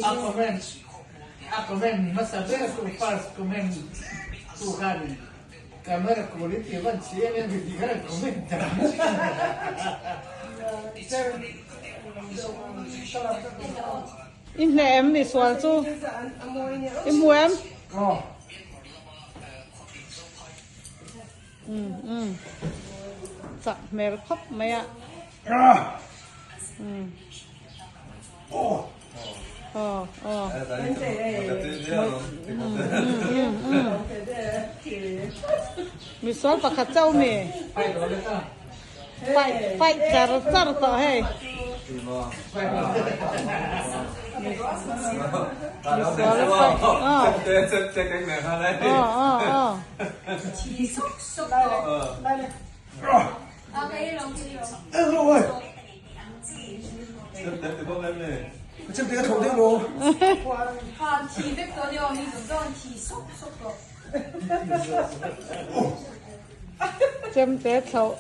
A comment a comment hmasa ber tu first comment tu khan camera quality van chhi em em tih khan a comment ta. I hneh em ni sual chu? I hmu em? Aw. Umm umm chak hmel khawp mai a. Umm aw aw misual pakhat chauh mi fight fight char char tawh hei. Misual a fight aw aw aw aw. Chemte chhoh.